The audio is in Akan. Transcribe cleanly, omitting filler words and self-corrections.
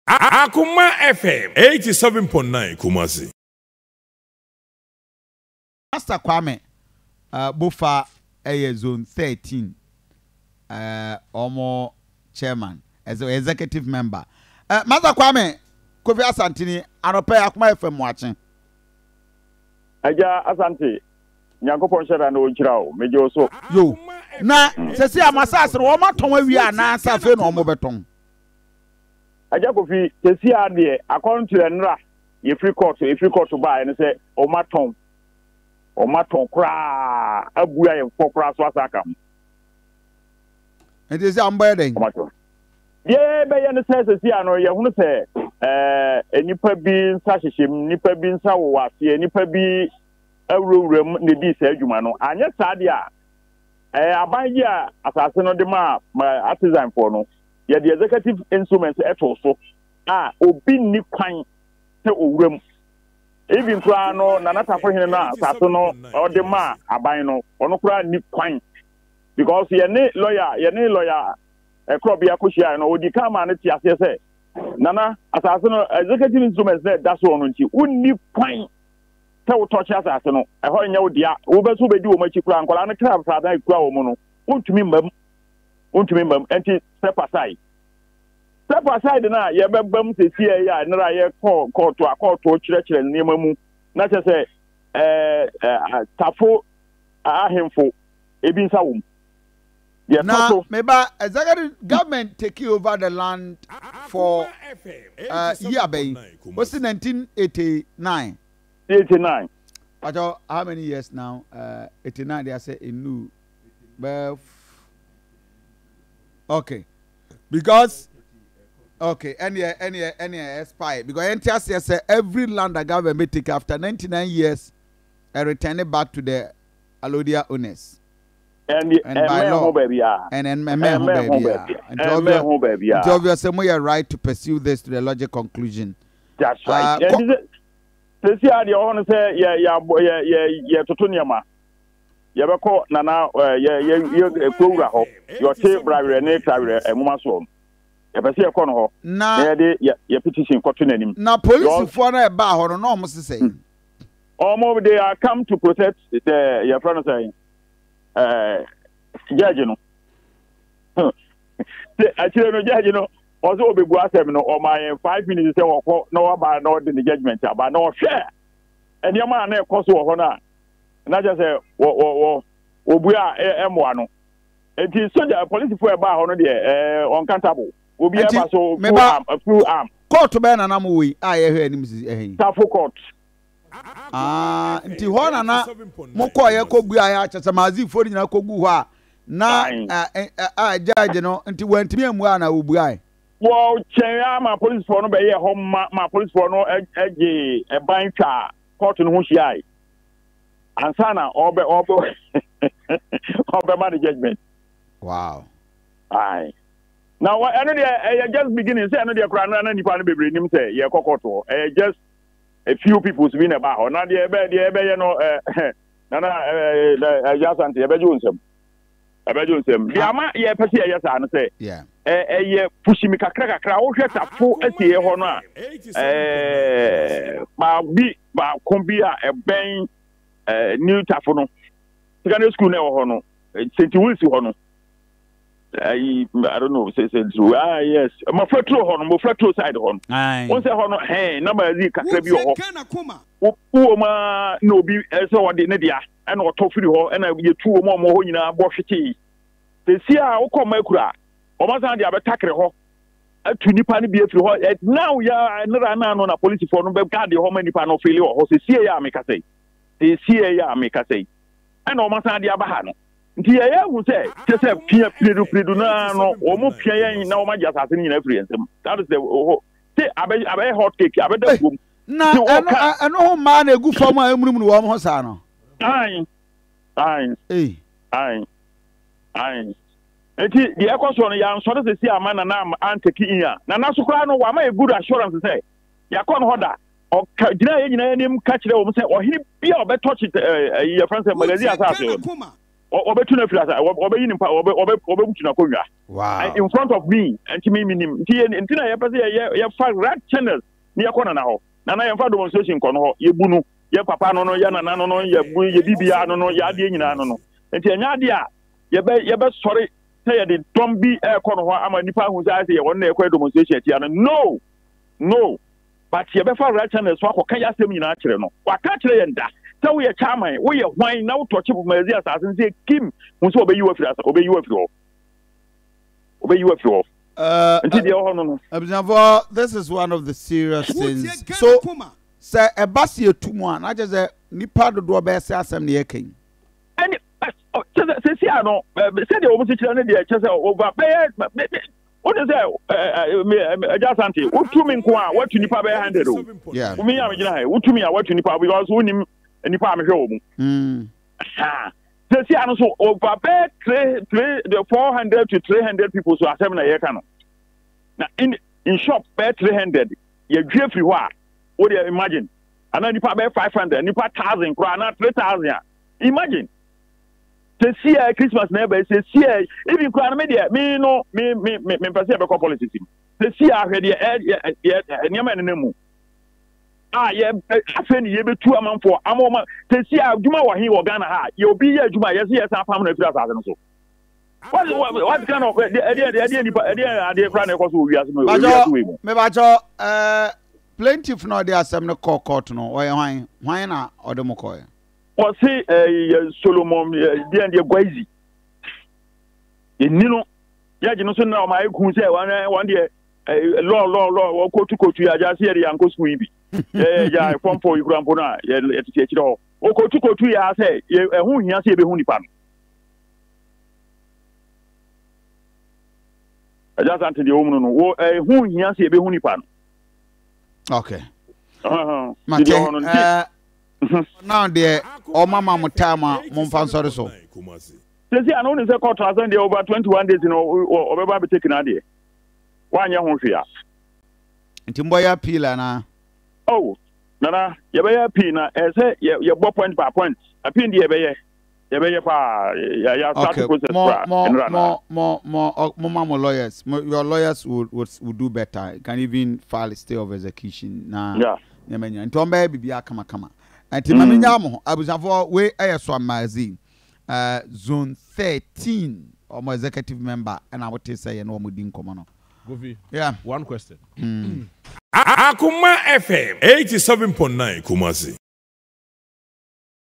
Akoma FM 87.9 Kumasi. Master Kwame uh, Bofa ɛyɛ zone 13 uh, ɔmo chairman ɛsɛ executive member. Uh, Master Kwame Kofi Asantini anɔpɛ Akoma FM wakye. Agya Asante, Nyankopɔn nhyɛ da na ɔnhyira wo. Megye wo so. Yo, na sɛsi a mo asase no wɔn atɔn awie anaasɛ afei na wɔn bɛtɔn? Agya Kofi, sɛsi a deɛ according to nnora yɛfiri court yɛfiri court baeɛ no sɛ wɔn atɔn wɔn atɔn koraa abua yɛn fɔ koraa so asa aka ho. Nti sɛ wɔn bɛyɛ dɛn? Wɔn atɔn. Deɛ yɛbɛyɛ no sɛ sɛsi a no yɛhunu sɛ ɛɛ nnipa bi nsa hyehyɛ mu, nnipa bi nsa wowɔ aseɛ, nnipa bi awurawura mu na ɛdii saa adwuma no. Anyɛ saa deɛ a ɛɛ aban gye a asase no de maa ma artisanfoɔ no, yɛde executive instruments ɛtoo so a obi nni kwan sɛ owura mu. Even koraa no Nana Tafohene no a asase no ɔde maa aban no, ɔno koraa nni kwan because yɛne lawyer yɛne lawyer ɛkorɔbea kɔhyiaeɛ no, ɔdi kan maa no te aseɛ sɛ Nana asase no executive instruments na ɛda soɔ no nti wonni kwan sɛ wotɔkye asase no, ɛhɔ nyɛ wo dea, wobɛ so wobɛdi wɔn akyi koraa, nkwadaa no kra mfrada ekura wɔn no, wontumi mma mu, wontumi mma mu, nti step aside. Step aside no a yɛbɛba mu sɛsi yɛ a nnora yɛkɔ kɔɔto a kɔɔto kyerɛkyerɛ nneɛma mu na kyerɛ sɛ ɛɛ tafo ahemfo ebi nsa wɔ mu. Deɛ ɛtɔ so. Na meba executive government take over the land for uh, year bɛn? Osi 1989. 89. Pacho, how many years now? Uh, 89 they say enu. But okay. Because okay, any any any expire because ɛnti aseɛ sɛ every land that government may take after 99 years and return it back to the Alodia owners. And by law, and ɛmmɛn ho baabiara. Nti obvious sɛ moyɛ right to pursue this to the logic conclusion. That's right. Uh, sɛsi a deɛ ɔhɔ no sɛ yɛ yɛ yɛ yɛ yɛtoto nneɛma yɛbɛkɔ nana yɛ yɛ yɛ kuowura hɔ yɛɔte brawerɛ ne krawerɛ nwoma soɔ no yɛpɛ sɛ yɛkɔ no hɔ na yɛde yɛ yɛ petition kɔto n'anim. Na polisifoɔ no ɛbaa hɔ no na wɔn sesɛ. Wɔn they are come to protect the yɛfrɛ no sɛ ɛɛ judge no akyire no judge no ɔsɛ ɔbɛbu asɛm no ɔma yɛn 5 minutes sɛ ɔkɔ na waba na ɔde ne judgement aba na ɔhwɛ nneɛma a na ɛkɔ so wɔ hɔ no a na kyerɛ sɛ wɔ wɔ wɔ wɔbu a ɛmmoa no nti sogya polisifoɔ ɛbaa hɔ no deɛ ɛɛ ɔnkantabo obi ɛba so full arm full arm. Court bɛyɛ nana mo wɔ yi a yɛhwɛ anim sisi ɛhɛn yi. Tafo court. Ah, nti hɔ na na mokɔɔyɛ kɔbua yɛ akyɛ sɛ maazifoɔ no nyinaa kɔgu hɔ a na a judge no nti wantumi ammua na wɔbuae. Wɔkyɛn ara ma polisifoɔ no bɛyɛɛ hɔ ma ma polisifoɔ no gye ɛban twaa kɔɔto no ho hyiae ansa na ɔbɛ ɔbɛ ɔbɛma ne judgment. Wow. Aye. Na ɛno deɛ ɛyɛ just beginning sɛ ɛno deɛ koraa no na nipa no bebree nim sɛ yɛkɔ kɔɔto hɔ ɛyɛ just a few people bi na ɛba hɔ na deɛ ɛbɛ deɛ ɛbɛyɛ no ɛɛ nana ɛɛ ɛyɛ Asante ɛbɛgye wo nsam ɛbɛgye wo nsam deɛ ama yɛpɛ sɛ yɛyɛ saa no sɛ ɛyɛ pushimi kakra kakra wohwɛ Tafo asie hɔ no a ɛɛ baabi baako bi a ɛbɛn ɛɛ New Tafo no secondary school na ɛwɔ hɔ no St. Wills hɔ no ayi I don't know say say ah yes mmɔfra turo hɔ no mmɔfra turo side hɔ no wɔn sɛ hɔ no hɛn na maa kakra bi wɔ hɔ wowɔ mu ara na obi sɛ ɔde ne dea ɛna ɔtɔ firi hɔ ɛna yɛtu wɔn a wɔwɔ hɔ nyinaa bɔ hwetee sɛsi a wokɔ mma akura wɔn asan de abɛtakere hɔ atu nipa no bi afiri hɔ now yɛ nnera naa no na polisifoɔ no bɛgaade hɔ ma nipa no fili wɔ hɔ sɛsie yɛ a mekasa yi sɛsie yɛ a mekasa yi ɛna wɔn asan de aba ha no nti yɛyɛ ahu sɛ kyɛ sɛ pia piredu piredu naa no wɔn pia yɛn na wɔn agye asase no nyinaa afiri yɛn nsam. That is the whole sɛ abɛ abɛyɛ hot cake abɛda kurom. Na ɛno ɛno ho mmaa na egu fam a emunumunu wɔn ho saa no. Ayi ayi ayi ayi nti deɛ ɛkɔ soɔ no yɛansɔre sɛsi ama Nana antaki in a Nana so koraa no wama yɛ good assurance sɛ yɛakɔ no hɔ da ɔka gyina yɛ nyinaa anim ka kyerɛ wɔn sɛ ɔhene bi a ɔbɛtɔ kye ɛɛ yɛfrɛ sɛ magazine asase no. Wɔbɛtu no afiri asa, wɔbɛyi ne mpa, wɔbɛbutu n'akonnwa. Wow. In front of me, nti me menim. Nti yɛ nti na yɛpɛ sɛ yɛyɛ yɛfa right channels na yɛkɔ nana hɔ. Nana yɛmfa demonstration nkɔ no hɔ. Yɛbu no, yɛ papa no no, yɛ nana no no, yɛbu yɛ biribiara no no, yɛ adeɛ nyinaa no no. Nti ɛnyɛ adeɛ a yɛbɛ yɛbɛsɔre sɛ yɛde dɔm bi ɛrekɔ no hɔ ama nipa ahu sɛ ayɛ sɛ yɛwɔ no na yɛkɔyɛ demonstration atia no. No! No! But yɛbɛfa right channel so akɔka yɛ asɛm nyinaa akyerɛ no. Waka akyerɛ yɛn da sɛ woyɛ chairman, woyɛ hwan na wotɔ chip ma yɛdzi asase no sɛ kim hu sɛ ɔbɛyi wo afiri asa ɔbɛyi wo afiri hɔ. Ɔbɛyi wo afiri hɔ. Nti deɛ ɛwɔ hɔ no no. Abusuafoɔ, this is one of the serious things. So sɛ ɛba sɛ yɛtu mu a, na kyerɛ sɛ nipa dodoɔ bɛyɛ sɛ asɛm na yɛka yi. Ɛne kyɛ sɛ sɛsi a no sɛdeɛ wɔn si kyerɛ no deɛ kyɛ sɛ over bɛyɛ wode sɛ agya asante wotumi nko a woatu nipa bɛyɛ 100 o me a megyina ha wotumi a woatu nipa because wonim nipa a mehwɛ wɔ mu mm. sɛsi ano so over bɛyɛ 3 3 the 400 to 300 people so asɛm na yɛka no na in in shop bɛyɛ 300 yɛdwe firi hɔ a wode imagine ana nipa bɛyɛ 500 nipa 1000 koraa ana 3000 a imagine Sɛsi a Christmas na ɛba sɛsi a even koraa no me deɛ me no me me me mepɛ sɛ yɛbɛkɔ politics mu sɛsi a hwɛ deɛ ɛ deɛ nneɛma ɛnenam mu a yɛ afei ne yɛbɛtu amanfoɔ ama ɔma sɛsi a adwuma wɔ he wɔ Ghana ha yɛ obi yɛ adwuma yɛsɛ yɛsan apam no afiri asase no so what what what kind of ɛdeɛ ɛdeɛ nipa ɛdeɛ adeɛ koraa na ɛkɔ so wɔ wiase mu wiase wei mu. Mebakyɛ ɛɛ plaintiff na ɔde asɛm no kɔɔ court no ɔyɛ hwan hwan na ɔde mo kɔɛ. Ɔse ɛyɛ Solomon deɛ deɛ Gwaizi yɛnni no yɛgye no so na ɔma ayɛ ku sɛ wɔn deɛ lɔɔ lɔɔ lɔɔ wɔkɔtu kɔtu yɛ agya se yɛde yɛankɔ sukuu yi bi yɛgya fɔmfɔ yi kura mpo no a yɛtete akyirɛ hɔ wɔkɔtu kɔtu yɛ a sɛ ɛho hia sɛ yɛbɛhu nipa no agya sante deɛ wɔm no no wɔ ɛho hia sɛ yɛbɛhu nipa no okay mate Now deɛ ɔma ma mo time a momfa nsɔre so. Sɛsi ano wonim sɛ court asɛm deɛ over 21 days no ɔbɛba abɛtake n'adeɛ woanyɛ ho hwee a. Nti mbɔyɛ appeal anaa? Oh nana yɛbɛyɛ appeal na ɛsɛ yɛbɔ point by point appeal deɛ yɛbɛyɛ yɛbɛyɛ paa yɛ start process kora ɛnra na. Mo mo mo ma mo lawyers mo your lawyers will, will, will do better you can even file stay of execution na. Yeah. Nneɛma nyinaa nti wɔn bɛyɛ biribiara kamakama nti ma mi nya mo ho abusuafoɔ wei ɛyɛ Soa Magazine uh, zone 13 wɔn executive member ɛna wote sɛ yɛn wɔn di nkɔmɔ no. Gofi, yeah. One question. Akoma FM 87.9 Kumasi.